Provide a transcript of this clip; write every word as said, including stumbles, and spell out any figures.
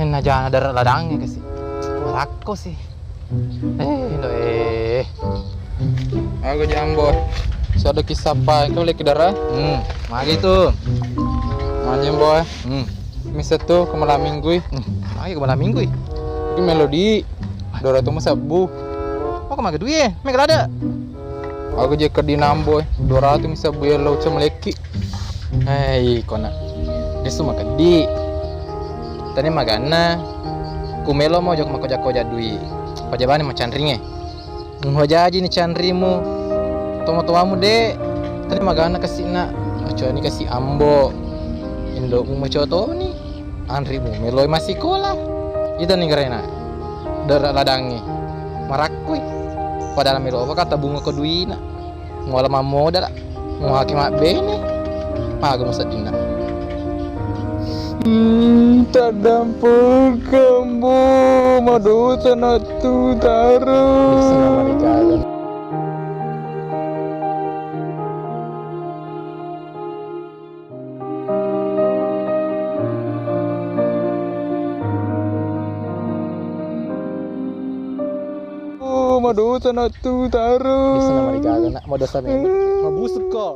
Najana dara ladangnge kasi. Rakko si. Eh, no eh. Aku jambo. Sada kisah apa? Kau lagi dara? Hmm, magi tu. Manjeng boy. Hmm. Misa tu ke malam minggu. Hmm, magi ke malam minggu. Itu melodi. Dua ratus masa bu. Oh, ke maga duit eh? Mega ada. Aku je keddi nambo eh. Dua ratus misa bu ya lo cuma leki. Hei, kona. Desu makeddi. Tani maganna. Kumelo mo jok makoja-koja dui. Pajabani macanringe. Muha jaji ni canrimu. Toma-tomamu de. Tani maganna kasina. Macoani kasi ambo. Indomu macoa toni. Anrimu meloi masikola. Ita ni garena. Dara ladangi. Marakkui. Padahal melo apa kata bunga ko duina. Muala mammodala, muaki mabbene, maga museddinna. Hmm, taddampengkeng, Bu, madosa nattu taro. Oh, madosa nattu taro. Bisa nama digaga nak madosa memang. Mabusuk kok.